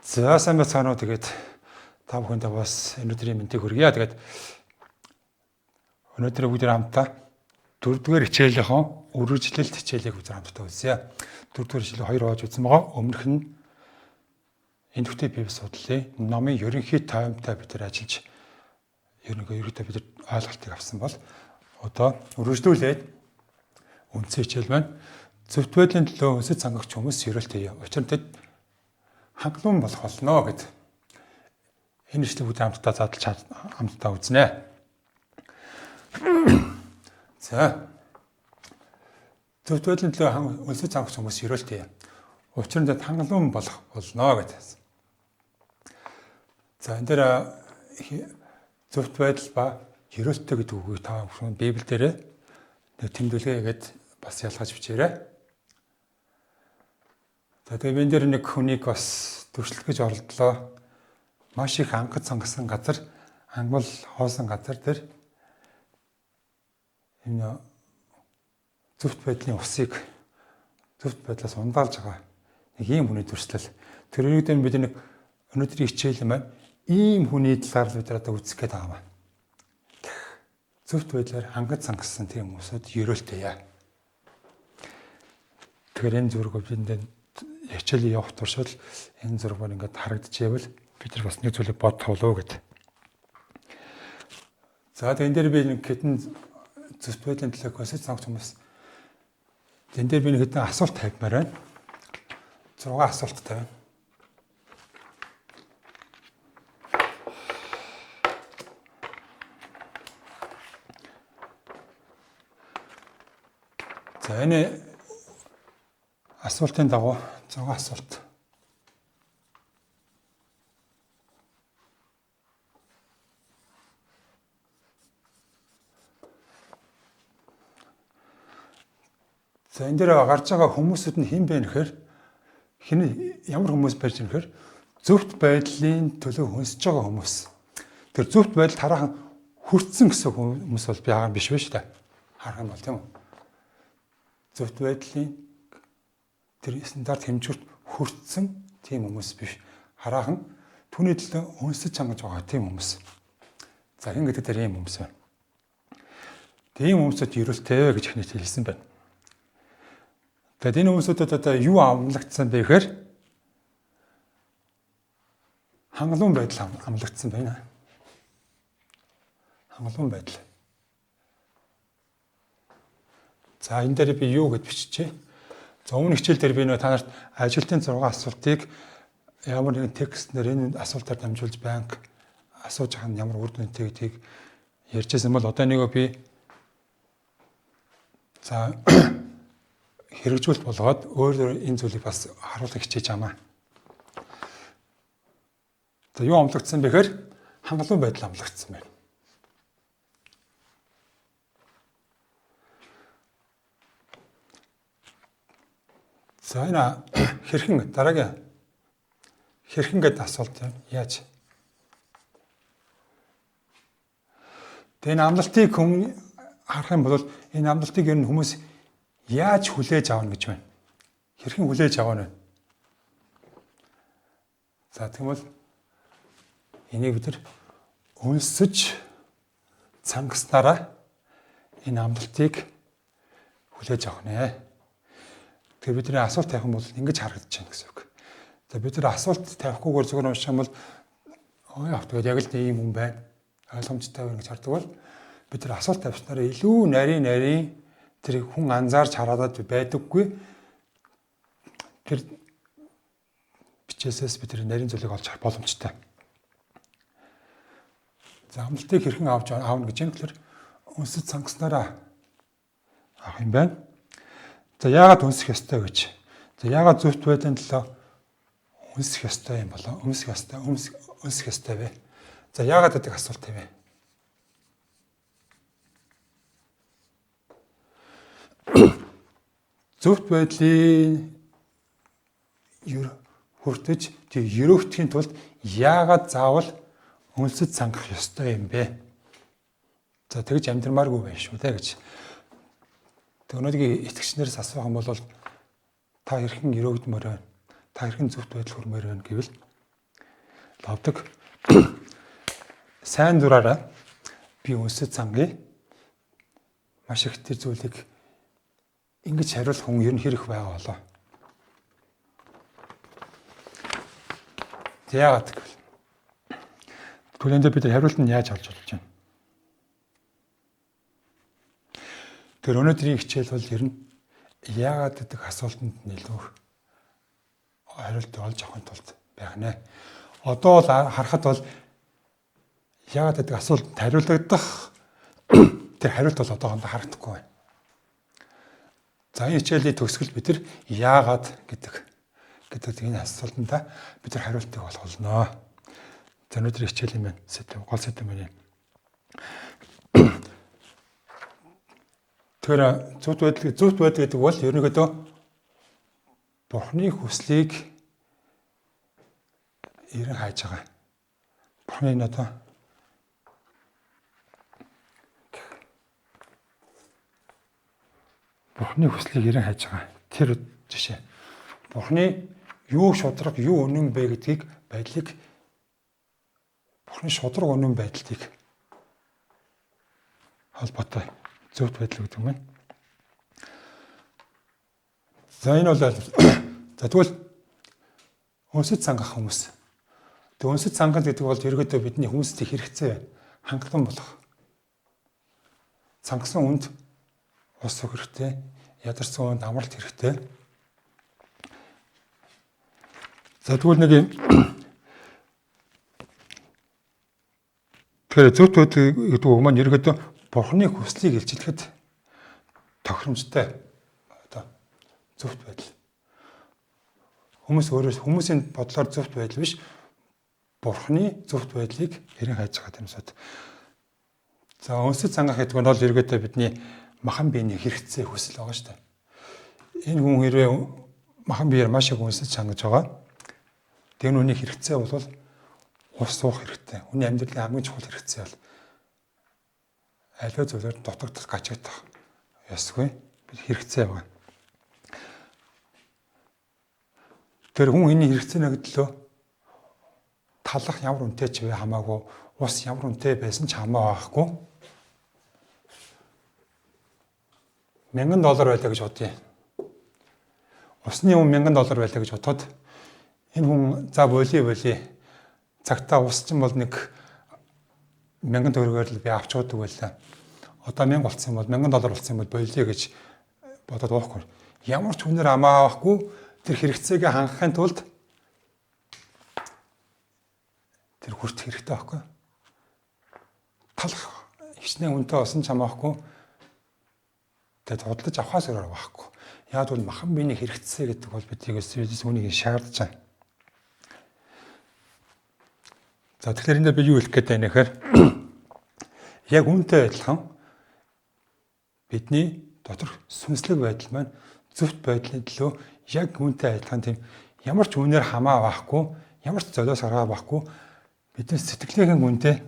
За, сайн байцгаана уу. Тэгээд та бүхэндээ бас өнөөдрийн мэндийг хүргье. Тэгээд өнөөдөр бүгд хамтдаа дөрөвдүгээр хичээлийнхөө үргэлжлэлт хичээлийг бүгд хамтдаа үзье. Дөрөвдүгээр хичээл хоёр хувааж үзсэн байгаа. Өмнөх нь идэвхтэй бие судлалын номын ерөнхий тоймтой бид нар ажиллаж ерөнхийдөө бид нар ойлголтыг авсан бол одоо үргэлжлүүлээд үндсэн хичээл маань зөвхт байдлын төлөө өнсөж цангагч хүмүүс ерөөлтэй. Учир нь тэд хангалуун болох болно гэд энэ ишлэг бүгд хамтдаа задлж хамтдаа үзнэ. За. Зөвхт байдлын төлөө өнсөж цангагч хүмүүс ерөөлтэй. Учир нь тэд хангалуун болох болно гэд. За, энэ дээр зөвхт байдал ба ерөөлтэй гэдэг үгийг та бүхэн Библиэлд нэг тэмдэглэе гэд бас ялгаж бичээрэй. За, тэгээ энэ дээр нэг хүнийг бас төршлөх гэж оролдлоо. Маш их ангад цангасан газар, ангал хоосон газар дээр энэ зөвхт байдлын усыг зөвхт байдлаас ундаалж байгаа нэг ийм хүний төрслөл. Тэр үед бид нэг өнөөдрийн хичээл маань ийм хүний талаар л бид одоо үзэх гээд байгаа юм. Зөвхт байдлаар ангад цангасан тийм хүмүүсүүд ерөөлтэй яа. Тэгэхээр энэ зүрх бидэнд хичээлийн явах туршид энэ зураг маань ингээд харагдчихэвэл бид нар бас нэг зүйлийг бодох болов гэд. За, энэ дээр би нэг хэдэн зөвхт байдлын төлөө концепц сонгох хүмүүс энэ дээр би нэг хэдэн асуулт тавьмаар байна. 6 асуулт тавина. За, энэ асуултын дагуу 6 асуулт. За, энэ дээр гарч байгаа хүмүүсүүд нь хэн бэ гэхээр хэн ямар хүмүүс байж байгаа гэхээр зөвхт байдлын төлөө хүнсэж байгаа хүмүүс. Тэр зөвхт байдал хараахан хүртсэн гэсэн хүмүүс бол би хаан биш вэ шүү дээ. Харах юм бол тийм үү? Зөвхт байдлын тэр стандарт хэмжүүрт хүртсэн тийм хүмүүс биш. Хараахан түүний төлөө үнсэж хангаж байгаа тийм хүмүүс. За, хэн гэдэг тэр ийм хүмүүс байна. Тийм хүмүүсд ерөөлтэй гэж ихнийт хэлсэн байна. Тэгээд энэ хүмүүсүүдэд одоо юу амлагдсан бэ гэхээр хангалуун байдал амлагдсан байна. Хангалуун байдал. За, энэ дээр би юу гэж биччихэ? За, өмнөх хичээл дээр би нөө та нарт ажилтны 6 асуултыг ямар нэгэн текстнэр энэ асуултаар дамжуулж банк асууж байгаа нь ямар үр дүнтэй гэдгийг ярьжсэн бол одоо нэгөө би за хэрэгжүүлэлт болгоод өөр энэ зүйлийг бас харуулах хичээж амаа. За, юу амлагдсан бэ гэхээр хангалуун байдал амлагдсан байна. За, энэ хэрхэн дараагийн хэрхэн гэдэг асуулт байна. Яаж? Тэгээ энэ амлалтыг хүн харах юм бол энэ амлалтыг ер нь хүмүүс яаж хүлээж авна гэж байна. Хэрхэн хүлээж авна вэ? За, тэгвэл энийг бид нар үнсэж цангаснараа энэ амлалтыг хүлээж авах нэ. Тэгэхээр бидний асуулт тавих юм бол ингэж харагдаж байна гэсэн үг. За, бид нар асуулт тавихгүйгээр зүгээр унших юм бол ой тэгээд яг л ийм хүн байна. Ойлгомжтой байна гэж хардаг бол бид нар асуулт тавьснараа илүү нарийн нарийн тэр хүн анзаарч хараад байдаггүй тэр бичээсээс бид нар нарийн зүйлийг олж харах боломжтой. За, амлалтыг хэрхэн авч авна гэж юм тэгэхээр үнсэж цангаснараа авах юм байна. За, яагаад үнсэх ёстой гэж. За, яагаад зөвхт байдлын төлөө үнсэх ёстой юм болоо? Үнсэх ёстой, үнсэх ёстой вэ? За, яагаад гэдэг асуулт юм бэ? Зөвхт байдлын хүртэж тэг ерөөгдөхийн тулд яагаад заавал үнсэж цангах ёстой юм бэ? За, тэгж амьдрмааргүй байх шүү дээ гэж. Тэг өнөөдрийн итгэгчнээс асуух юм бол та хэрхэн ерөөгдмөр байна? Та хэрхэн зөвхт байдал хүрмээр байна гэвэл Ловдог. Сайн дураараа би өнсөж цангая. Маш их тэр зүйлийг ингэж хариулах хүн ер нь хэрэг байгаа болоо. Яагаад гэвэл түлэндээ бид хариулт нь яаж олж болж байна? Тэр өнөөдрийн хичээл бол ер нь яагаад гэдэг асуултанд нэлээд хариулт олж авахын тулд байх нэ. Одоо бол харахад бол яагаад гэдэг асуултанд хариулагдах тэр хариулт бол одоохондоо харагдахгүй байна. За энэ хичээлийн төгсгөл бид нар яагаад гэдэг энэ асуултанд бид нар хариултыг олох болно. За өнөөдрийн хичээлийн маань сэдэв гол сэдэв маань. Тэгэхээр зөвхт байдал гэдэг бол ерөнхийдөө Бурхны хүслийг эрен хайж байгаа. Бурхны энэ одоо Бурхны хүслийг эрен хайж байгаа. Тэр жишээ. Бурхны юу шудраг, юу үнэн бэ гэдгийг байдлыг Бурхны шудраг үнэн байдлыг холбоотой зөвхт байдал гэдэг юм байна. За энэ бол за тэгвэл өнсөж цангах хүмүүс. Тэг өнсөж цангал гэдэг бол ерөөдөө бидний хүмүүст их хэрэгцээ байна. Хангалуун болох. Цангасан хүнд ус уух хэрэгтэй, ядарсан хүнд амралт хэрэгтэй. За тэгвэл нэг юм тэгэхээр зөвхт байдал гэдэг үг маань ерөөдөө Бурхны хүслийг илчлэхэд тохиромжтой одоо зөвхт байдал. Хүмүүс өөрөөс хүмүүсийн бодлоор зөвхт байдал биш, Бурхны зөвхт байдлыг хэрэн хайж байгаа юм сод. За өнсөж цангах гэдэг нь бол ерөөдөө бидний махан биений хэрэгцээ хүсэл байгаа шүү дээ. Энэ хүн хэрвээ махан биеэр маш их өнсөж чангаж байгаа. Тэр нүний хэрэгцээ бол ус уух хэрэгтэй. Хүний амьдралын хамгийн чухал хэрэгцээ бол аливаа зүйлээр дутагдах, гачигдах ёсгүй хэрэгцээ байна. Тэр хүн энэ хэрэгцээний төлөө талах ямар үнэтэй ч вэ хамаагүй, ус ямар үнэтэй байсан ч хамаа байхгүй. $1000 байлаа гэж бодъё. Усны үн $1000 байлаа гэж бодоход энэ хүн за болий цагтаа ус чинь бол нэг 1000 төгрөгөөр л би авч уудаг байлаа. Одоо 1000 болсон юм бол $1000 болсон юм бол болиё гэж бодоод уухгүй. Ямар ч хүнээр амаа авахгүй тэр хэрэгцээгээ хангахын тулд тэр хүртэх хэрэгтэй байхгүй. Талах хичнээн үнэтэй болсон ч хамаахгүй. Тэгээд худалдаж авахаас өөр байхгүй. Яг бол махан биений хэрэгцээ гэдэг бол биднийг үүнийг шаардж байгаа. За тэгэхээр энэ дээр би юу хэлэх гээд байна гэхээр яг үүнтэй адилхан бидний доторх сүнслэг байдал маань зөвхт байдлын төлөө яг үүнтэй адилхан тийм ямар ч үнээр хамаа байхгүй, ямар ч золиос гаргаа байхгүй бидний сэтгэлийнхэн үнтэй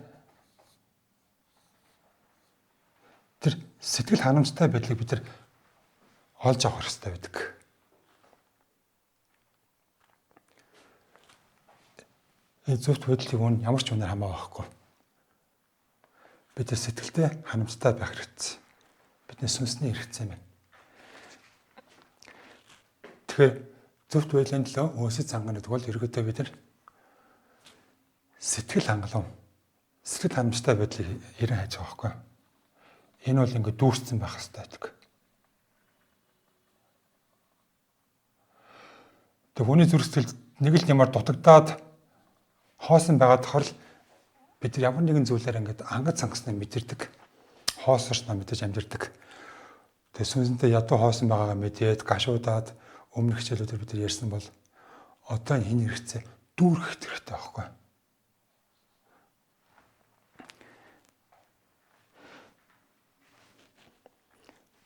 тэр сэтгэл ханамжтай байдлыг бид нар олж авах хэрэгтэй байдаг. Энэ зөвхт байдлыг үн ямар ч үнээр хамаа байхгүй. Бид сэтгэлдээ ханамжтай байх хэрэгтэй. Бидний сүнсний хэрэгцээ юм байна. Тэгэхээр зөвхт байдлын төлөө өнсөж цангана гэдэг бол ерөөдөө бид нар сэтгэл хангалуун, сэтгэл ханамжтай байдлыг эрен хайж байгаа байхгүй. Энэ бол ингээд дүүрсэн байх хэрэгтэй байдаг. Тэг хүний зүрх сэтгэл нэг л юмар дутагдаад хоосон байгаад тохорл бид нар ямар нэгэн зүйлээр ингээд ангад цангаснаа мэдэрдэг. Хоосорсноо мэдэж амьдэрдэг. Тэгээ сүнсэндээ ядуу хоосон байгаагаа мэдээд гашуудаад өмнөх хичээлүүдээр бид нар ярьсан бол одоо энэ хэрэгцээ дүүргэх хэрэгтэй байхгүй.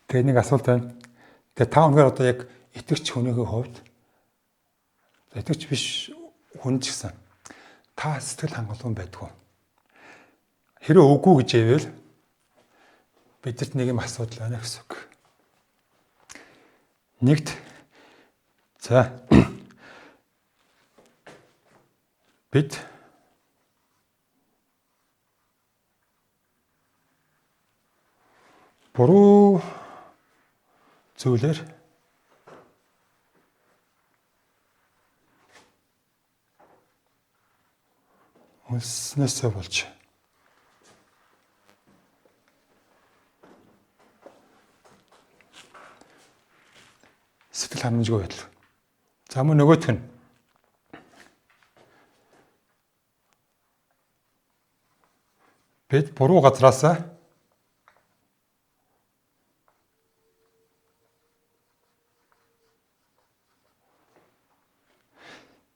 Тэгээ нэг асуулт байна. Тэгээ та өнөр одоо яг итгэгч хүнийхээ хувьд итгэгч биш хүн ч гэсэн та сэтгэл хангалуун байдгүй. Хэрвээ үгүй гэж ивэл бидэрт нэг юм асуудал байна гэсэн үг. Нэгт за бид Буруу зүйлээр үнснээсээ болж сэтгэл ханамжгүй байдал. За мөн нөгөөх нь бид буруу газраасаа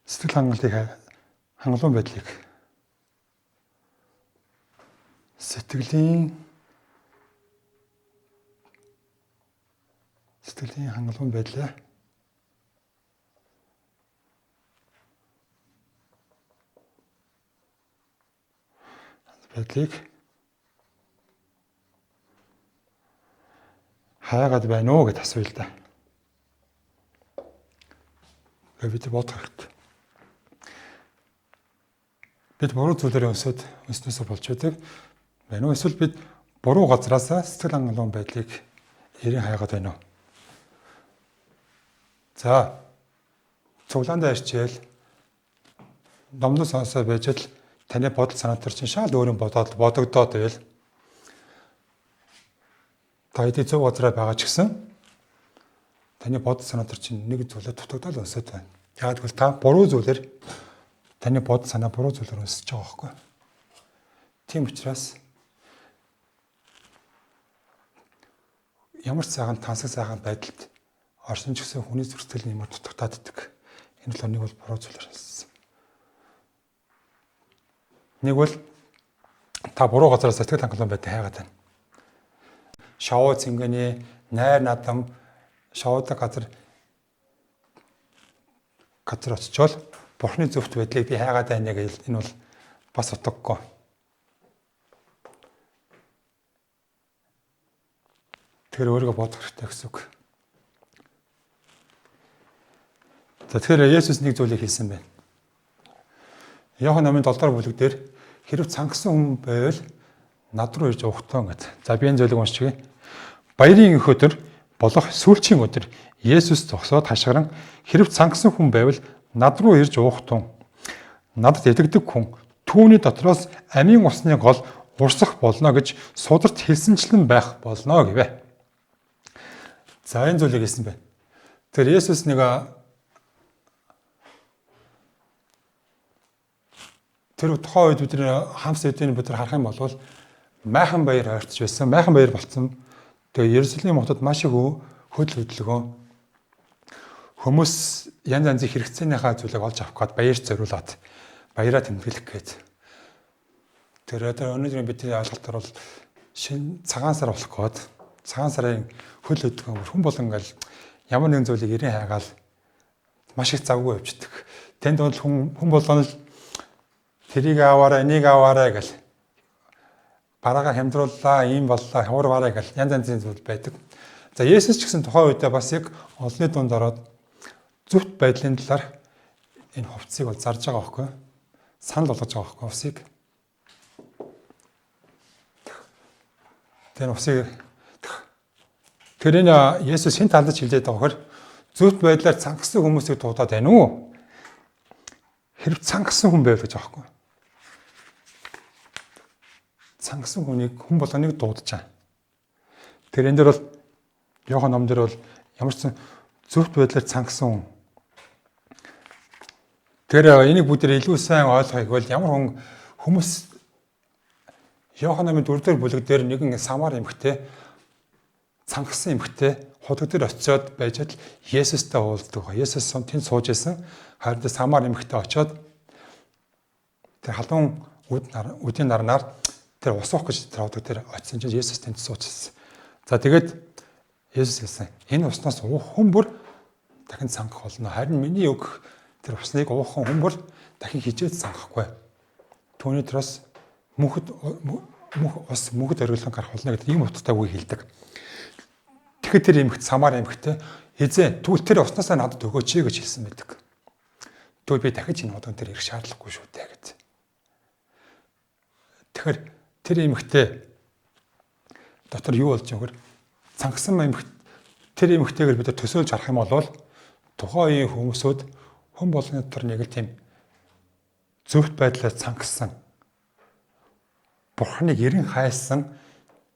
сэтгэл хангалыг хангалуун байдлыг сэтгэлийн хангалуун байдлаа байдлыг хайгаад байна уу гэд асууя л да. Бид бодох хэрэгтэй. Бид буруу зүйлээр өсөд өснөөсөө болж байдаг байна уу? Эсвэл бид буруу газраасаа сэтгэл хангалуун байдлыг эрен хайгаад байна уу? За, цуглаандаа ирчээл номлол сонсоо байж л таны бодол санаа төр чинь шал өөр юм бодоод бодогдоод байвал та хэдий зөв газараа байгаа ч гэсэн таны бодол санаа төр чинь нэг зүйлээр дутагдал өсөд байна. Яг гэвэл та буруу зүйлээр таны бодол санаа буруу зүйлээр өсөж байгаа байхгүй. Тийм учраас ямар ч сайхан тансаг сайхан байдалд орсон ч гэсэн хүний зүрх сэтгэл нь ямар дутагдаад идэх. Энэ л нэг бол буруу зүйлээр өссөн. Нэг бол та буруу газараас сэтгэл хангалуун байдал хайгаад байна. Шоу цэнгэний найр наадам шоудаг газар очичвол бурхны зөвхт байдлыг би хайгаад байна гэж энэ бол бас утгагүй. Тэгэхээр өөрийгөө бодох хэрэгтэй гэсэн үг. За тэгэхээр Есүс нэг зүйлийг хэлсэн байна. Иохан номын 7 дугаар бүлэг дээр хэрв цангасан хүн байвал над руу ирж уухтаа гэд. За би энэ зүйлийг уншчихъя. Баярын их өдөр болох сүүлчийн өдөр Есүс зогсоод хашгиран хэрв цангасан хүн байвал над руу ирж уухтун. Надад итгэдэг хүн түүний дотроос амийн усны гол урсах болно гэж сударт хэлсэнчлэн байх болно гэвэ. За энэ зүйлийг хэлсэн байна. Тэр Есүс нэг тэр тухайн үед бид хамс эдийн бид нар харах юм бол майхан баяр ойртож байсан. Майхан баяр болцсон. Тэгээ Иерусалим хотод маш их хөдөл хөдөлгөөн хүмүүс янз янзын хэрэгцээнийхаа зүйлийг олж авах гээд баяр зориулаад баяраа тэмдэглэх гээд. Тэр одоо өнөөдрийн бидний ойлголтоор бол шинэ цагаан сар болох гээд цагаан сарын хөл хөдөлгөөн хүн болон ингээл ямар нэгэн зүйлийг эрен хайгаал маш их завгүй явждаг. Тэнд бол хүн болгоно л тэрийг аваарай, энийг аваарай гэл бараагаа хямдрууллаа, ийм боллоо, хурваарай гэл янз янзын зүйл байдаг. За Есүс ч гэсэн тухайн үедээ бас яг олонний дунд ороод зөвхт байдлын талаар энэ хувцсыг бол зарж байгаа байхгүй юу? Санал болгож байгаа байхгүй усыг. Тэр усыг тэр энэ Есүс хэн талдаж хэлээд байгаа вөхөр зөвхт байдлаар цангасан хүмүүсийг дуудаад байна уу? Хэрв цангасан хүн байвал гэж байгаа байхгүй юу? Цангасан хүнийг хүн болгоныг дуудаж байгаа. Тэр энэ дээр бол Иохан ном дээр бол ямар ч зөвхт байдлаар цангасан хүн. Тэр энийг бүгд илүү сайн ойлгохыг бол ямар хүн хүмүүс Иохан номын 4-р бүлэг дээр нэгэн Самар эмэгтэй цангасан эмэгтэй худаг дээр очиод байж л Есүстэй уулздаг. Есүс тэнд сууж исэн. Харин Самар эмэгтэй очиод тэр халуун үдийн нарнаар тэр ус уух гэж тэр худаг дээр очисон чинь Есүс тэнд сууж исэн. За тэгээд Есүс хэлсэн. Энэ уснаас уух хүн бүр дахин цангах болно. Харин миний өгөх тэр усныг уух хүн бүр дахин хижээд цангахгүй. Түүний дотроос мөнхөд ус мөнхөд оргилон гарах болно гэдэг ийм утгатай үг хэлдэг. Тэгэхэд тэр эмэгт Самар эмэгтэй эзэн тэгвэл тэр уснаасаа надад өгөөч гэж хэлсэн байдаг. Тэгвэл би дахиж энэ худаг дээр ирэх шаардлагагүй шүү дээ гэж. Тэгэхээр тэр эмэгтэй дотор юу болж байгаа вэ? цангасан эмэгтэй тэр эмэгтэйгээр бид төсөөлж харах юм бол тухайн үеийн хүмүүсүүд хүн болгоны дотор нэг л тийм зөвхт байдлаар цангасан Бурхныг эрен хайсан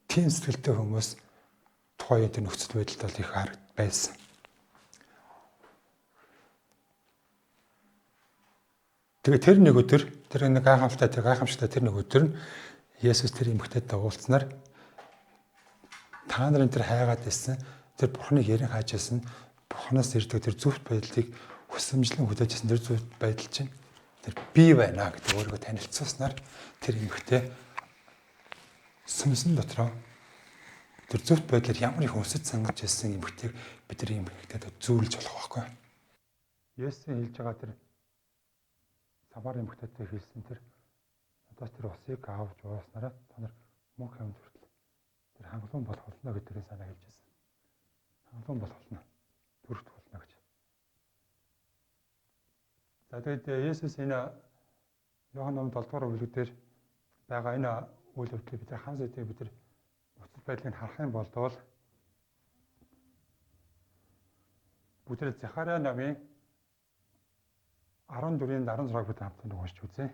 тийм сэтгэлтэй хүмүүс тухайн үеийн тэр нөхцөл байдалд бол их харагд байсан. Тэгээ тэр нэг өдөр тэр нэг гайхамшигтай тэр гайхамшигтай тэр нэг өдөр нь Есүс тэр эмэгтэйтэй уулзсанаар та нарын тэр хайгаад байсан тэр Бурхныг ярин хайж байсан Бурханаас ирдэг тэр зөвхт байдлыг хүсэмжлэн хүлээж байсан тэр зөвхт байдал чинь тэр би байна гэдэг өөрийгөө танилцуулснаар тэр эмэгтэй сүнсэн дотроо тэр зөвхт байдлаар ямар их өсөж сангаж байсан эмэгтэйг бид нар эмэгтэйд зүүрлж болох байхгүй. Есүсийн хэлж байгаа тэр Самар эмэгтэйтэй хэлсэн тэр надаас тэр усыг авч ууснараа та нар мөнх амьд хүртэл тэр хангалуун болох болно гэдгийг санаа хэлж байсан. Хангалуун болох болно. Төрөлт болно гэж. За тэгээд Есүс энэ Иохан номын 7 дугаар бүлэг дээр байгаа энэ үйл явдлыг бид нар хам сэдвийг бид нар нөхцөл байдлыг харах юм бол бүгд Захариа намын 14-ийн 16-г бид хамтдаа нэг уншиж үзье.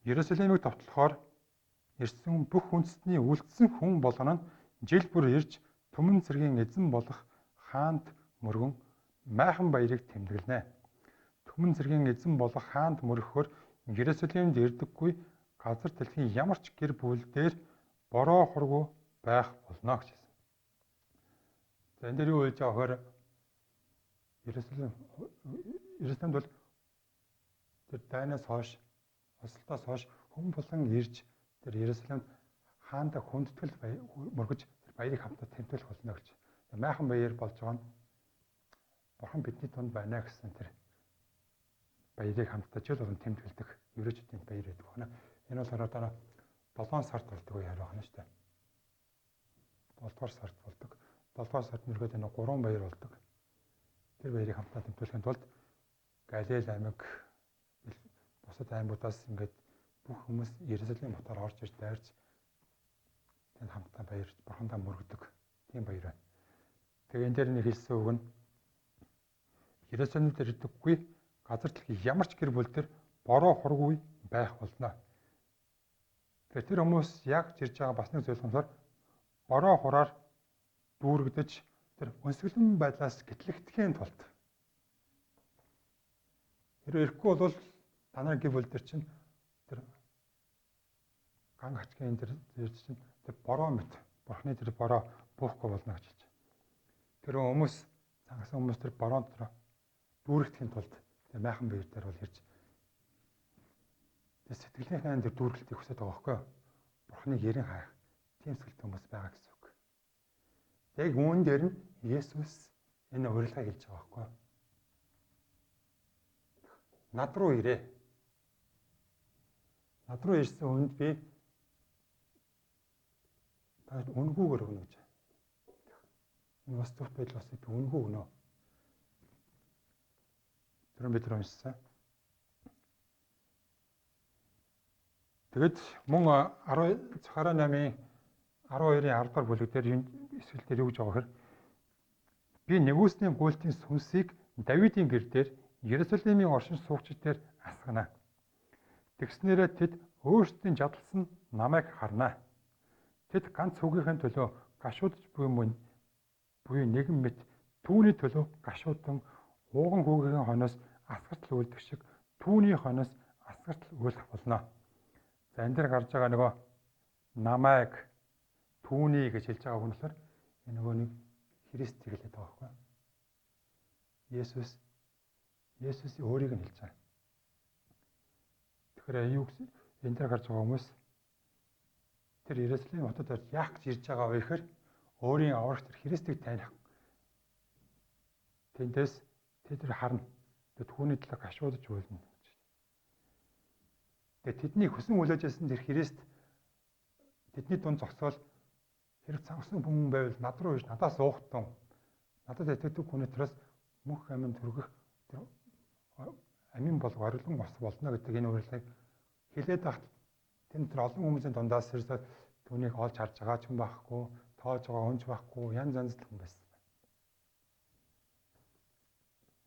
Иерусалимыг товтлохоор ирсэн бүх үндэстний үлдсэн хүн болгоно нь жил бүр ирж түмэн цэргийн эзэн болох хаант мөргөн майхан баярыг тэмдэглэнэ. Түмэн цэргийн эзэн болох хаант мөрөхөөр Иерусалимд ирдэггүй газар дэлхийн ямар ч гэр бүл дээр бороо хургу байх болно гэж хэлсэн. За энэ дээр юу хэлж байгаа вэхээр Иерусалимд бол тэр дайнаас хойш осолтоос хойш хүн болгон ирж тэр Иерусалимд хаандаа хүндэтгэл мөргөж тэр баярыг хамтдаа тэмдэглэх болно гэж. Майхан баяр болж байгаа нь Бурхан бидний дунд байна гэсэн тэр баярыг хамтдаа жил болгон тэмдэглэдэг еврейчүүдийн баяр байдаг байна. Энэ болохоор одоо 7 сард болдог үе байна шүү дээ. 7 дугаар сард болдог. 7 дугаар сард нэргээд энэ 3 баяр болдог. Тэр баярыг хамтдаа тэмдэглэхийн тулд Галил аймаг бусад аймагудаас ингээд бүх хүмүүс Иерусалим хотоор орж ирж дайрч тэнд хамтдаа баяр Бурхандаа мөргөдөг тийм баяр байна. Тэгээ энэ дээр нэг хэлсэн үг нь Иерусалимд ирдэггүй газар дэлхий ямар ч гэр бүл төр бороо хургүй байх болно. Тэгэхээр тэр хүмүүс яг ирж байгаа бас нэг зүйл болохоор бороо хураар дүүргдэж тэр өнсгөлэн байдлаас гэтлэгдэхийн тулд хэрвээ ирэхгүй бол та нарын гэр бүл төр чинь тэр ган хачгийн тэр чинь тэр бороо мэт Бурхны тэр бороо буухгүй болно гэж хэлж. Тэр хүмүүс цангасан хүмүүс тэр бороо дотор дүүргэхийн тулд тэр майхан биер дээр бол ирж тэр сэтгэлийнхээ тэр дүүргэлтийг хүсэж байгаа байхгүй юу? Бурхныг ерэн хайх тийм сэтгэлтэй хүмүүс байгаа гэсэн үг. Яг үүн дээр нь Есүс энэ урилгыг хэлж байгаа байхгүй юу? Над руу ирээ. Над руу ирсэн хүнд би танд үнгүүгээр өгнө гэж. Энэ бас зөвхт байдал бас би үнгүү өгнө. Тэр бид нар уншсан. Тэгэд мөн 10 Захараа 8-ын 12-ын 10 дугаар бүлэг дээр энэ эсрэг дээр юу гэж байгаа гэхээр би нэгүсний гуйлтын сүнсийг Давидын гэр дээр Иерусалимийн оршин суугчид дээр асгана. Тэгснээрээ тэд өөрсдийн жадалсан намайг харна. Тэд ганц хүүгийнхэн төлөө гашуудж буй мөн буюу нэгэн мэт түүний төлөө гашуудан ууган хүүгийнхэн хойноос асгартал үйлдэх шиг түүний хойноос асгартал үйлдэх болно. За энэ дээр гарч байгаа нөгөө намайг түүний гэж хэлж байгаа хүн болохоор энэ нөгөө нэг Христийг хэлээд байгаа байхгүй юу? Есүс өөрийг нь хэлж байгаа. Тэгэхээр юу гэсэн энэ дээр гарч байгаа хүмүүс тэр Иерусалим хотод орж яах гэж ирж байгаа вэ гэхээр өөрийн аврагч тэр Христийг таних. Тэндээс тэд нар харна. Тэгээд түүний төлөө гашуудаж үйлнэ гэж. Тэгээд тэдний хүсэн хүлээж байсан тэр Христ тэдний дунд зогсоол хэрэг цангасан хүн байвал над руу ирж надаас уух тун. Надад итгэдэг хүний төрөөс мөнх аминд хүргэх тэр амин болго орилон ус болно гэдэг энэ урилгыг хэлээд байхад тэнд тэр олон хүмүүсийн дундаас ирсэн Түүнийг олж харж байгаа ч хүн байхгүй, тоож байгаа хүн ч байхгүй, янз янз л хүн байсан.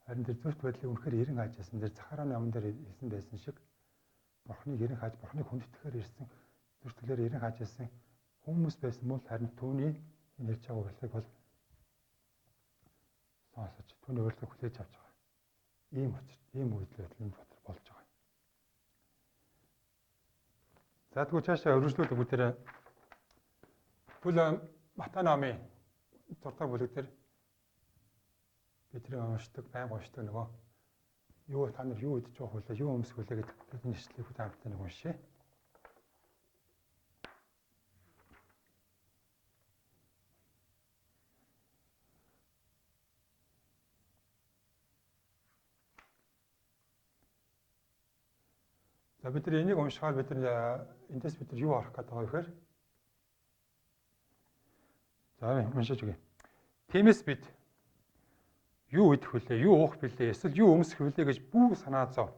Харин тэр зөвхт байдлыг үнэхээр эрен хайж байсан. Тэр Захараны номон дээр хэлсэн байсан шиг Бурхныг эрен хайж, Бурхныг хүндэтгэхээр ирсэн, зүртгэлээр эрен хайж байсан хүмүүс байсан бол харин түүний энэ хэлж байгаа урилгыг бол сонсож, түүний урилгыг хүлээж авч байгаа. Ийм учир, ийм үйлдэл байдал энэ дотор болж байгаа. За тэгвэл цаашаа өргөжлүүлэх бүгдээрээ бүл Матай номын 6 дахь бүлэг дээр бидний уншдаг, байнга уншдаг нөгөө юу та нар юу идэж явах вэ, юу өмсөх вэ гэдэг энэ ишлэлийг бүгд хамтдаа нэг уншъя. За бид нар энийг уншихаар бид нар эндээс бид нар юу харах гээд байгаа вэ гэхээр за уншиж өгье. Тиймээс бид юу идэх вүлээ, юу уух вүлээ, эсвэл юу өмсөх вүлээ гэж бүү санаа зов.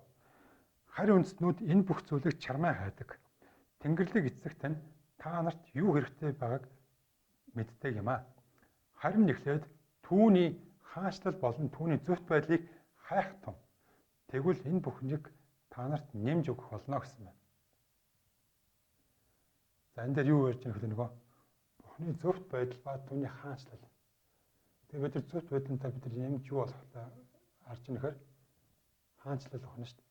Харь үндэстнүүд энэ бүх зүйлийг чармай хайдаг. Тэнгэрлэг эцэг тань та нарт юу хэрэгтэй байгааг мэддэг юм аа. Харин эхлээд түүний хаанчлал болон түүний зөвхт байдлыг хайх тун. Тэгвэл энэ бүхнийг та нарт нэмж өгөх болно гэсэн байна. За энэ дээр юу ярьж байгаа гэхээр нөгөө Бурхны зөвхт байдал ба түүний хаанчлал. Тэгээ бид нар зөвхт байдлынтай бид нар нэмж юу болох вэ? Харж байгаа нөхөр хаанчлал өгнө шүү дээ.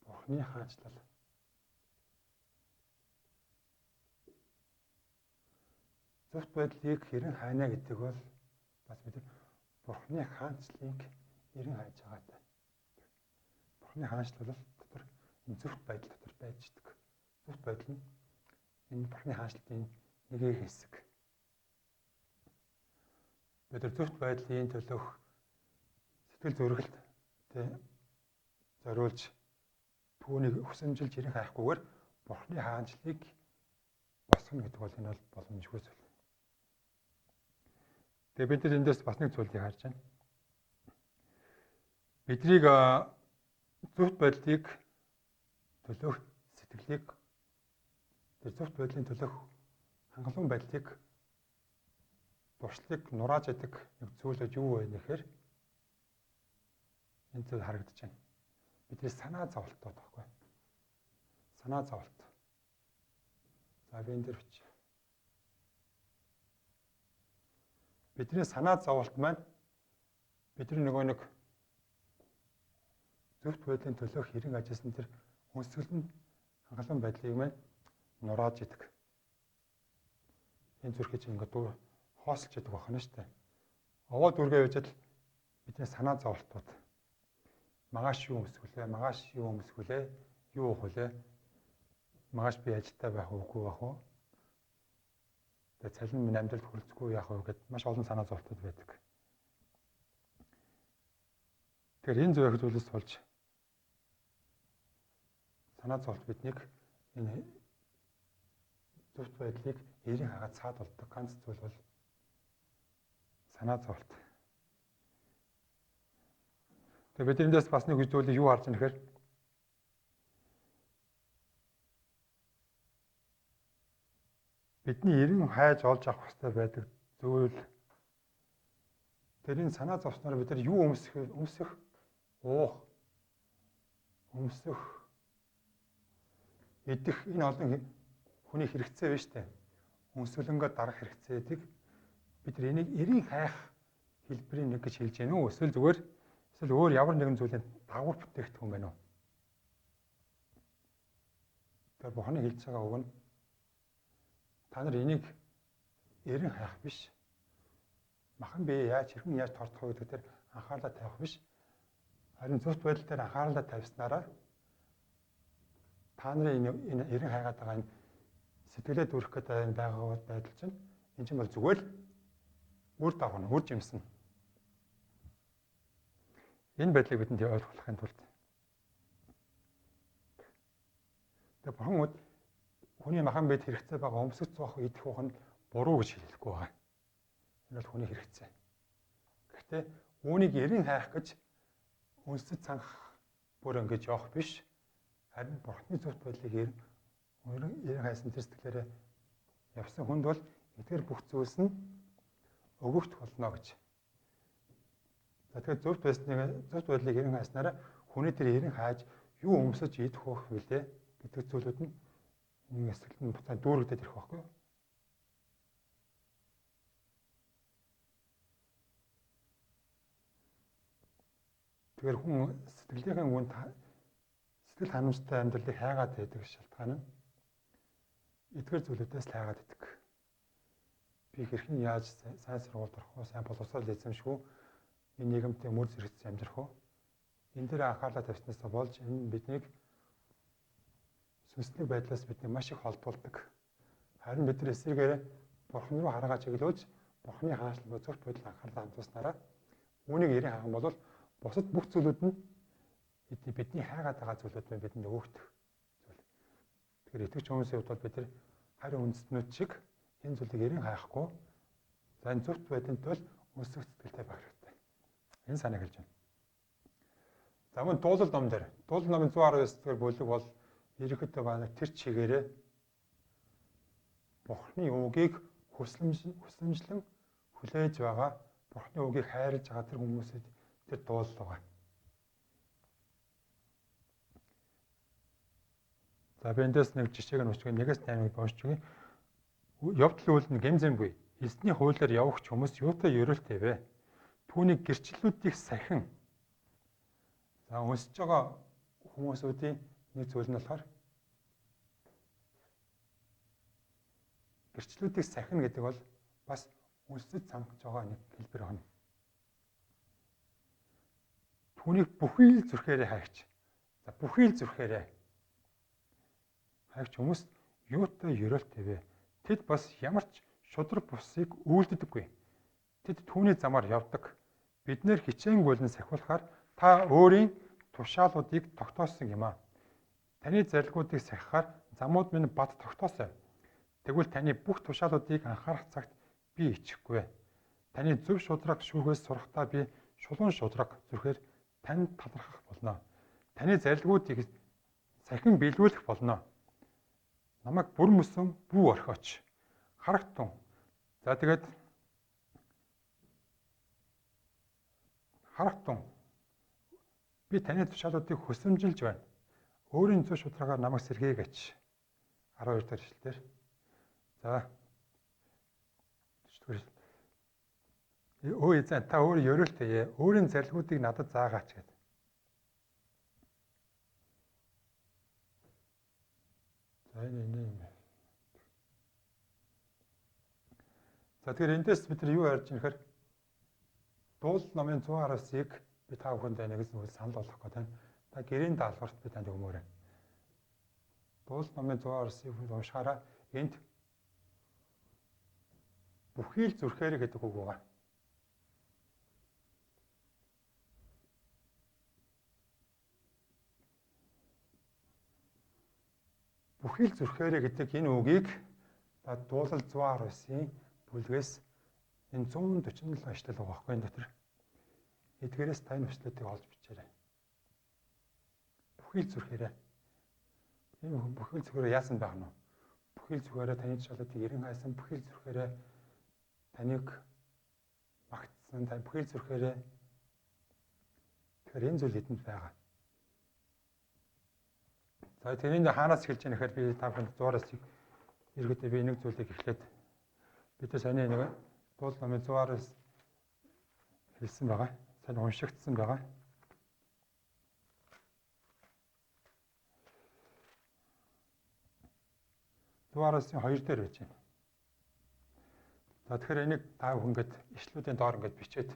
Бурхны хаанчлал. Зөвхт байдлыг хэрэн хайна гэдэг бол бас бид Бурхны хаанчлалыг эрен хайж байгаатай. Бурхны хаанчлал бол дотор энэ зөвхт байдал дотор байж идэг. Зөвхт байдал нь энэ Бурхны хаанчлалын нэг хэсэг. Бид нар зөвхт байдлын төлөөх сэтгэл зүрхэлт зориулж түүнийг өсөмжилж эрен хайхгүйгээр Бурхны хаанчлалыг босгоно гэдэг бол энэ бол боломжгүй зүйл. Тэгээ бид нар эндээс бас нэг зүйлийг харж байна. Биднийг зөвхт байдлыг төлөөх сэтгэлийг тэр зөвхт байдлын төлөөх хангалуун байдлыг туршлыг нурааж яадаг нэг зүйл юу вэ гэхээр энэ зүйл харагдаж байна. Бидний санаа зовлтууд байхгүй. Санаа зовлт. За би энэ дээр бичье. Бидний санаа зовлт маань бидний нөгөө нэг зөвхт байдлын төлөөх хэрэг ажилласан тэр хүнсгэлэн хангалуун байдлыг маань нурааж идэг. Энэ зүрхийг ингээд хоосолж идэг байна шүү дээ. Овоо дүргээ явж л бидний санаа зовлтууд магаш юу өмсгөлээ, магаш юу өмсгөлээ, юу уух вүлээ, магаш би ажилтаа байх уугүй байх уу? Тэгээ цалин минь амьдралд хүрэлцэхгүй яах вэ гэд маш олон санаа зовлтууд байдаг. Тэгэхээр энэ зүйл зүйлээс болж санаа зовлт биднийг энэ зөвхт байдлыг эрен хагаад цаад болдог ганц зүйл бол санаа зовлт. Тэгээ бид эндээс бас нэг зүйлийг юу харж байгаа нэхэр бидний эрен хайж олж авах хэрэгтэй байдаг зүйл тэрийн санаа зовсноор бид нар юу өмсөх, уух, өмсөх, идэх энэ олон хүний хэрэгцээ байна шүү дээ. Өнсгөлөнгөө дарах хэрэгцээдэг бид нар энийг эрийн хайх хэлбэрийн нэг гэж хэлж гэнэ үү? Эсвэл зүгээр эсвэл өөр ямар нэгэн зүйлийн дагавар бүтээгдэхүүн байна уу? Тэр Бурхны хэлж байгаа үг нь та нар энийг эрен хайх биш. Махан бие яаж хэрхэн яаж тордох вэ гэдэг дээр анхаарлаа тавих биш. Харин зөвхт байдал дээр анхаарлаа тавьснараа та нарын энэ эрен хайгаад байгаа энэ сэтгэлээ дүүрэх гэдэг энэ байгаа байдал чинь энэ чинь бол зүгээр л үр дагавар, үр жимсэн. Энэ байдлыг бидэнд ойлгохын тулд тэгээ бурхан хүний махан биед хэрэгцээ байгаа өмсөж зоох идэх уух нь буруу гэж хэлэхгүй байгаа. Энэ бол хүний хэрэгцээ. Гэхдээ үүнийг эрен хайх гэж үнсэд цанх бүр ингэж явах биш. Харин бурхны зөвхт байдлыг эрен хайсан тэр сэтгэлээрээ явсан хүнд бол эдгээр бүх зүйлс нь өгөгдөх болно гэж. За тэгэхээр зөвхт байсныг зөвхт байдлыг эрен хайснараа хүний тэр эрен хайж юу өмсөж идэх уух вүлээ гэдэг зүйлүүд нь нэг хэсэгт нь буцаа дүүрэгдээд ирэх байхгүй юу? Тэгэхээр хүн сэтгэлийнхэн үнд сэтгэл ханамжтай амьдралыг хайгаад байдаг шалтгаан нь эдгээр зүйлүүдээс л хайгаад байдаг. Би хэрхэн яаж сайн сургуульд орох вэ? Сайн боловсрол эзэмших үү? Энэ нийгэмтэй мөр зэрэгцэн амьдрах уу? Энэ дээр анхаарлаа тавьснаас болж энэ биднийг сүнслэг байдлаас биднийг маш их холдуулдаг. Харин бид нар эсрэгээр Бурхан руу хараагаа чиглүүлж Бурханы хаанчлал буюу зөвхт байдал анхаарлаа хандуулснараа үүнийг эрен хайх юм бол бусад бүх зүйлүүд нь бидний хайгаад байгаа зүйлүүд нь бидэнд өгөгдөх зүйл. Тэгэхээр итгэгч хүмүүсийн хувьд бол бид нар харин үндэстнүүд шиг энэ зүйлийг эрен хайхгүй за энэ зөвхт байдлын тул өсөх сэтгэлтэй байх хэрэгтэй. Энэ санааг хэлж байна. За мөн дуулал ном дээр. Дуулал номын 119 дугаар бүлэг бол ерөнхийдөө байна тэр чигээрээ Бурхны үгийг хүсэмжлэн хүлээж байгаа, Бурхны үгийг хайрлаж байгаа тэр хүмүүсэд тэр дуулал байгаа. За би эндээс нэг жишээг нь уншиж, 1-ээс 8-ыг уншиж өгье. Явдал үйл нь гэмзэмгүй. Эзний хуулиар явагч хүмүүс юутай ерөөлтэй вэ? Түүний гэрчлэлүүдийг сахин. За уншиж байгаа хүмүүсүүдийн нэг зүйл нь болохоор гэрчлэлүүдийг сахина гэдэг бол бас үнсэд цамхаж байгаа нэг хэлбэр байна. Түүнийг бүхий л зүрхээрээ хайгч. За бүхий л зүрхээрээ хайгч хүмүүс юутай ерөөлтэй вэ? Тэд бас ямар ч шудраг бусыг үйлддэггүй. Тэд түүний замаар явдаг. Бид нэр хичээнгүйлэн сахиулахаар та өөрийн тушаалуудыг тогтоосон юм аа. Таны зарилгуудыг сахихаар замууд минь бат тогтоосой. Тэгвэл таны бүх тушаалуудыг анхаарах цагт би ичихгүй. Таны зөв шудраг шүүхээс сурахдаа би шулуун шудраг зүрхээр танд талархах болно. Таны зарилгуудыг сахин биелүүлэх болно. Намайг бүр мөсөн бүү орхиоч. Харагтун. За тэгээд харагтун. Би таны тушаалуудыг хөсөмжилж байна. Өөрийн зөв шударгаар намайг сэргээгээч. 12 дахь ишлэлээр. За. 40 дахь. Өө эзэн та өөрөө ерөөлтэй. Өөрийн зарилгуудыг надад заагаач гэдэг. За энэ юм. За тэгэхээр эндээс бид нар юу ярьж байгаа нөхөр Дуул номын 119-ыг би та бүхэнд нэг зүйл санал болгох гэдэг. Та гэрийн даалгаварт би танд өгмөр байна. Дуул номын 119-ыг уншихаараа энд бүхий л зүрхээр гэдэг үг байгаа. Бүхий л зүрхээрээ гэдэг энэ үгийг та дуулал 119-ийн бүлгээс энэ 147 ишлэл байгаа байхгүй энэ дотор. Эдгээрээс та энэ ишлэлүүдийг олж бичээрэй. Бүхий л зүрхээрээ. Энэ бүхий л зүрхээрээ яасан байх нь вэ? Бүхий л зүрхээрээ таны тушаалуудыг эрен хайсан, бүхий л зүрхээрээ таныг магтсан, та бүхий л зүрхээрээ. Тэгэхээр энэ зүйл хэдэнд байгаа. За тэрний хаанаас эхэлж байгаа нэхэр би та бүхэнд 119-ыг ерөөдөө би нэг зүйлийг эхлээд бид нар саяны нэг дуул номын 119 хэлсэн байгаа. Сайн уншигдсан байгаа. Зуарасын 2 дээр байж байна. За тэгэхээр энийг та бүхэн ингээд ишлүүдийн доор ингээд бичээд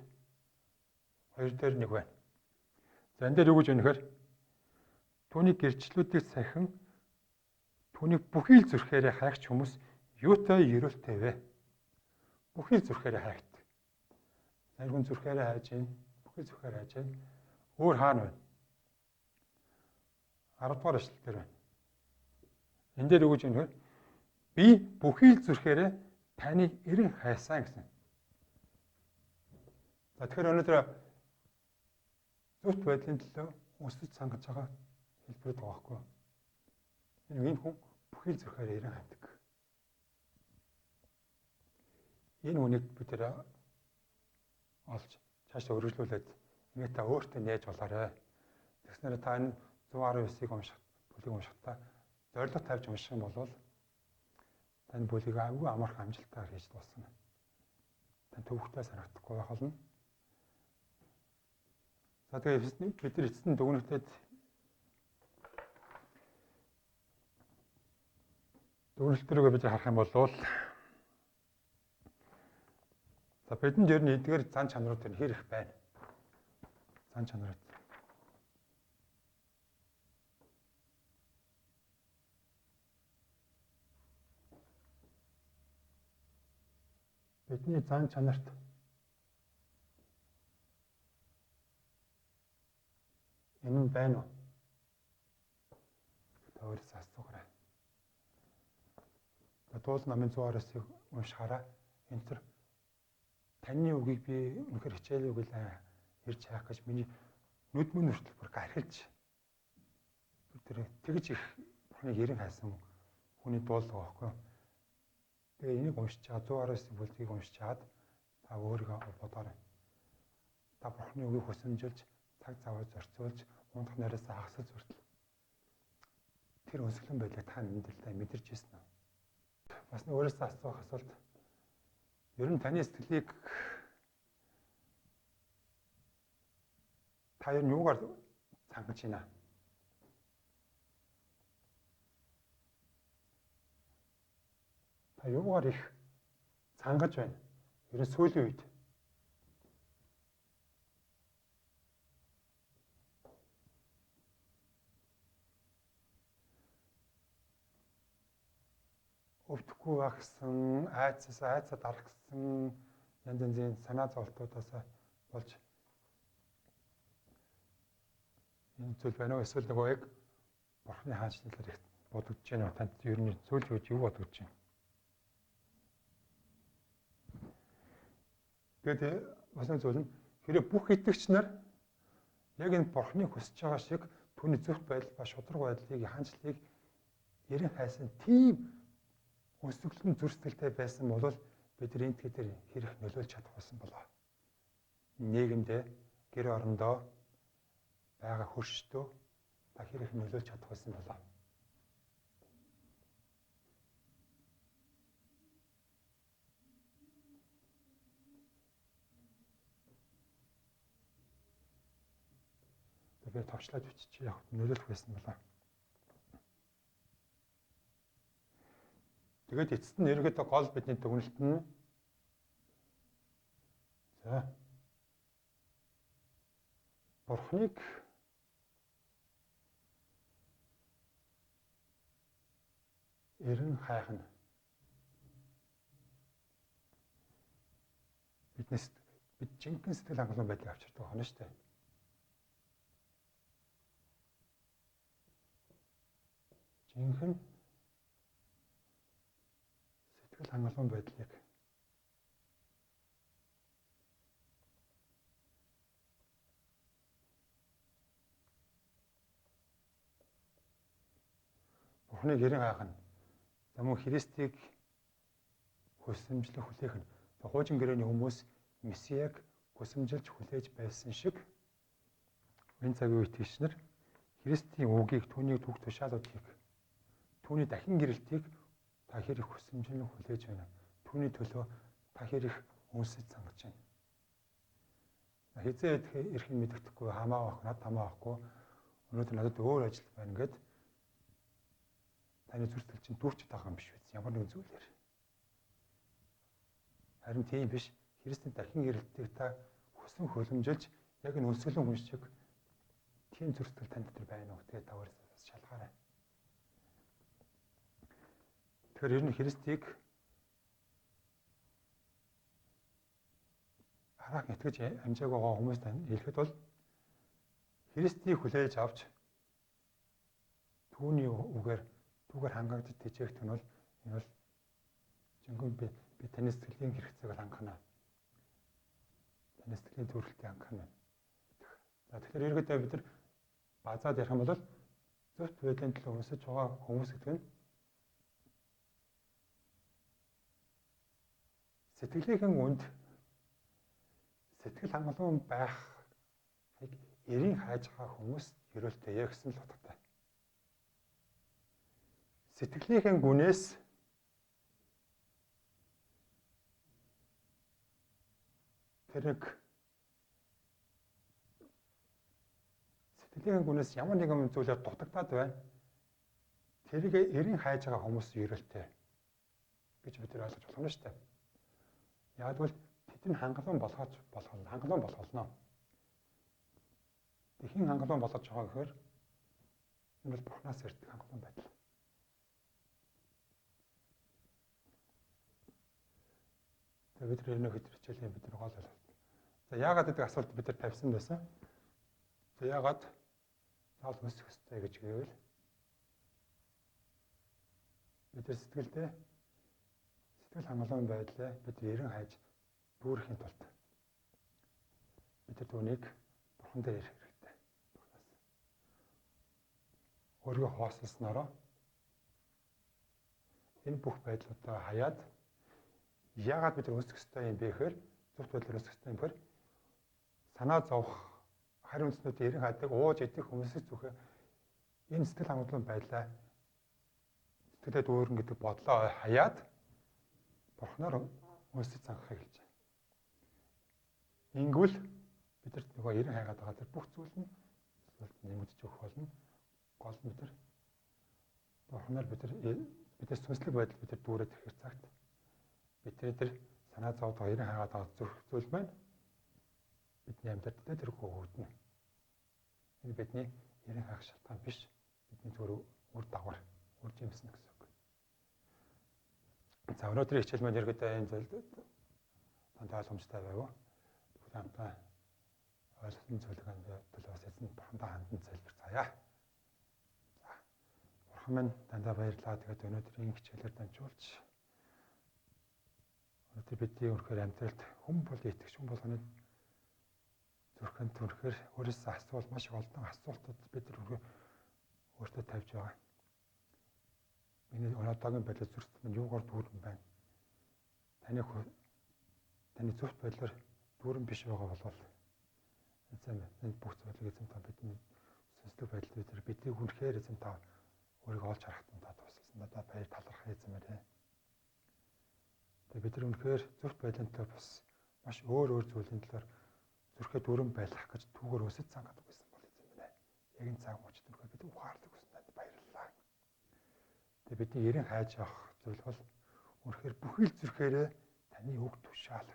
2 дээр 1 байна. За энэ дээр юу гэж байна гэхээр түүний гэрчлэлүүдийг сахин түүний бүхий л зүрхээрээ хайгч хүмүүс юутай ерөөлтэй вэ? Бүхий л зүрхээрээ хайгт. За хүн зүрхээрээ хайж байна. Бүхий зүрхээрээ хайж байна. Өөр хаана вэ? 10 дугаар эшлэл дээр байна. Энэ дээр юу гэж байна гэхээр би бүхий л зүрхээрээ таныг эрен хайсан гэсэн. За тэгэхээр өнөөдөр зөвхт байдлын төлөө өсөж сангаж байгаа хэлбэрүүд байгаа байхгүй юу? Энэ хүн бүхий л зүрхээрээ эрен хайдаг. Энэ хүнийг бид нэр олж цаашдаа өргөжлүүлээд ингээд та өөртөө нээж болоорой. Тэгснээр та энэ 119-ийг унших, бүлгийг уншихдаа зорилго тавьж унших юм бол тань бүлгийг айгүй амархан амжилтаар хийж дуусна. Тань төвөгтэй санагдахгүй байх болно. За тэгээ бид нар эцэст нь дүгнэлтэд дүгнэлт рүүгээ бид харах юм бол за бидэнд ер нь эдгээр зан чанарууд нь хэр их байна. Зан чанарууд. Бидний зан чанарт энэ нь байна уу? Та өөрөөсөө асуугаарай. Дуул намын 119-ыг уншихаараа энэ төр таны үгийг би үнэхээр хичээлээ үгүй л ирж хайх гэж миний нүд мөн хүртэл бүр гархилж тэр тэгж их Бурхныг ерэн хайсан хүний дуулга байхгүй юу? Тэгээ энийг уншиж чад 119 бүлгийг уншиж чад та өөрийгөө бодоорой. Та Бурхны үгийг хүсэмжилж цаг заваа зарцуулж унтах нараас хагасаж хүртэл тэр өнсгөлэн байдлыг та амьдралдаа мэдэрч ирсэн үү? Бас нэг өөрөөсөө асуух асуулт. Ер нь таны сэтгэлийг та ер нь юугаар цангаж байна? Та юугаар их цангаж байна? Ер нь сүүлийн үед. Өвдөхгүй байх гэсэн, айцаас айцаа дарах гэсэн янз янзын санаа зовлтуудаас болж энэ зүйл байна уу? Эсвэл нөгөө яг Бурхны хаанчлалаар их бодогдож байна уу? Танд ер нь сүүлийн үед юу бодогдож байна? Тэгээд бас нэг зүйл нь хэрэг бүх итгэгч нар яг энэ Бурхны хүсэж байгаа шиг түүний зөвхт байдал ба шударга байдлыг хаанчлалыг ерэн хайсан тийм өсөглөн зүр сэтгэлтэй байсан бол бид нар энэ дэлхий дээр хэрэг нөлөөлж чадах байсан болоо. Нийгэмдээ, гэр орондоо байгаа хөршдөө та хэрэг нөлөөлж чадах байсан болоо. Би товчлоод биччихье яг нөлөөлөх байсан болоо. Тэгээд эцэст нь ерөнхийдөө гол бидний дүгнэлт нь за Бурхныг эрен хайх нь биднээс бид жинхэнэ сэтгэл хангалуун байдлыг авчирдаг байна шүү дээ. Жинхэнэ сэтгэл хангалуун байдлыг Бурхныг эрен хайх нь за мөн Христийг хүсэмжлэх хүлээх нь хуучин гэрээний хүмүүс Месиаг хүсэмжилж хүлээж байсан шиг энэ цагийн үед итгэгч нар Христийн үгийг түүний түүх тушаалуудыг түүний дахин гэрэлтийг та хэр их хүсэмжлэн хүлээж байна. Түүний төлөө та хэр их үнсэж цангаж байна. Хизээ ирэх нь мэддэхгүй хамаа байх, над хамаа байхгүй. Өнөөдөр надад өөр ажил байна гэд таны зүрх сэтгэл чинь дүүрчээд байгаа юм биш үү? Ямар нэгэн зүйлээр. Харин тийм биш. Христийн дахин ирэлтийг та хүсэн хөлөмжилж яг энэ өнсгөлэн хүн шиг тийм зүрх сэтгэл танд дотор байна уу? Тэгээд та өөрөөсөө бас шалгаарай. Тэгэхээр ер нь Христийг хараахан итгэж амжаагүй байгаа хүмүүст хэлэхэд бол Христийг хүлээж авч түүний үгээр түүгээр хангагдаж тэжээх нь бол энэ бол жинхэнэ би таны сэтгэлийн хэрэгцээг бол хангах нь. Таны сэтгэлийн төрөлтийг хангах нь. За тэгэхээр ерөөдөө бид нар базаад ярих юм бол зөвхт байдлын төлөө өмсөж байгаа хүмүүс гэдэг нь Сэтгэлийнхэн үнд сэтгэл хангалуун байхыг эрийн хайж байгаа хүмүүс ерөөлтэй гэсэн л утгатай. Сэтгэлийнхэн гүнээс тэр нэг сэтгэлийн гүнээс ямар нэгэн зүйлээр дутагдаад байна. Тэрийг эрийн хайж байгаа хүмүүс ерөөлтэй гэж бид нар ойлгож болох нь шүү дээ. Яг бол тэдний хангалуун болгож болох хангалуун болгоно. Тэхийн хангалуун болгож байгаа гэхээр энэ бол Бурханаас ирдэг хангалуун байдал. Тэгээ бид нар энэ хэд хичээлийн бид нар гол ойлголт. За яагаад гэдэг асуулт бид нар тавьсан байсан. За яагаад заавал өсөх ёстой гэж гэвэл бид нар сэтгэлдээ сэтгэл хангалуун байдлаа бид эрен хайж дүүрэхийн тулд бид нар түүнийг Бурхан дээр ирэх хэрэгтэй. Бурханаас өөрийгөө хоосолсноороо энэ бүх байдлуудаа хаяад яагаад бид өсөх ёстой юм бэ гэхээр зөвхт байдлаар өсөх ёстой юм гэхээр санаа зовх харин үндснүүдийн эрен хайдаг ууж идэх хүмүүсээс зүхэ энэ сэтгэл хангалуун байдлаа сэтгэлээ дүүрэн гэдэг бодлоо хаяад Бурханаар өсөж цангахыг хэлж байна. Ингүүл бидэрт нөгөө эрен хайгаад байгаа тэр бүх зүйл нь зүйлд нэмэгдэж өгөх болно. Гол нь бид нар Бурханаар бид нар сүнслэг байдал бид нар дүүрээд ирэхэр цагт бидний тэр санаа зовдог эрен хайгаад байгаа зүрх зүйл маань бидний амьдралд тэр хөвгдөнө. Энэ бидний эрен хайх шалтгаан биш. Бидний зүгээр үр дагавар, үр жимсэн гэсэн үг. За өнөөдрийн хичээл маань ерөөдөө энэ зүйл танд ойлгомжтой байв уу? Бүгд хамтдаа ойлгосон зүйлийг төлөөс эзэн Бурхандаа хандан залбирцгаая. За Бурхан минь таньдаа баярлалаа. Тэгээд өнөөдрийн хичээлээр дамжуулж өнөөдөр бидний үнэхээр амьдралд хүн бол итгэж хүн болгоны зүрхэнд үнэхээр өөрөөсөө асуул маш их олон асуултууд бид нар үнэхээр өөртөө тавьж байгаа. Миний өнөөдрийн байдлаар зүрх минь юугаар дүүрэн байна? Таны зөвхт байдлаар дүүрэн биш байгаа болвол эзэн энэ бүх зүйлийг эзэн та бидний сүнслэг байдал бид нар биднийг үнэхээр эзэн та өөрийгөө олж харахад та тусалсан. Надад баяр талархах эзэн мэрэ. Тэгээ бид нар үнэхээр зөвхт байдлын талаар бас маш өөр өөр зүйлийн талаар зүрхээ дүүрэн байлгах гэж түүгээр өсөж цангадаг байсан бол эзэн мэрэ. Яг энэ цаг мөчид үнэхээр бид ухаарлаг өсөн танд баярлалаа. Тэгээ бидний эрен хайж авах зүйл бол үнэхээр бүхий л зүрхээрээ таны үг тушаал.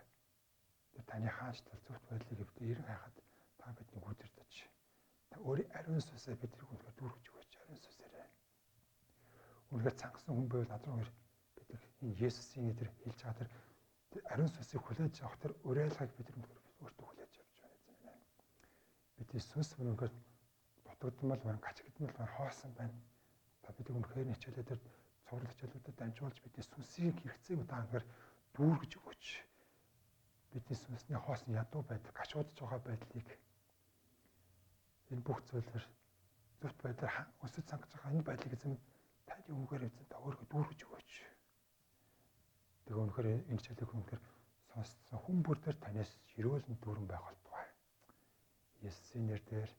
Тэр таны хаанчлал зөвхт байдлыг бид эрен хайхад та биднийг үдирдэж та өөрийн ариун сүнсээ бидний үнэхээр дүүргэж өгөөч ариун сүнсээрээ. Үнэхээр цангасан хүн байвал над руу бид энэ Есүсийн тэр хэлж байгаа тэр ариун сүнсийг хүлээж авах тэр уриалгыг бид үнэхээр өөртөө хүлээж авч байна эзэн минь. Бидний сүнс мөн үнэхээр дутагдмал байна, гачигдмал байна, хоосон байна. Та бидний үнэхээр хичээлээ тэр цуврал хичээлүүдэд дамжуулж бидний сүнсийг хэрэгцээг та үнэхээр дүүргэж өгөөч. Бидний сүнсний хоосон ядуу байдал, гашуудж байгаа байдлыг энэ бүх зүйлээр зөвхт байдлаар өсөж цангаж байгаа энэ байдлыг эзэн таны үгээр эзэн та өөрийгөө дүүргэж өгөөч. Тэгээ үнэхээр энэ хичээлийг үнэхээр сонссон хүн бүр дээр танаас ерөөлн дүүрэн байх болтугай. Есүсийн нэрээр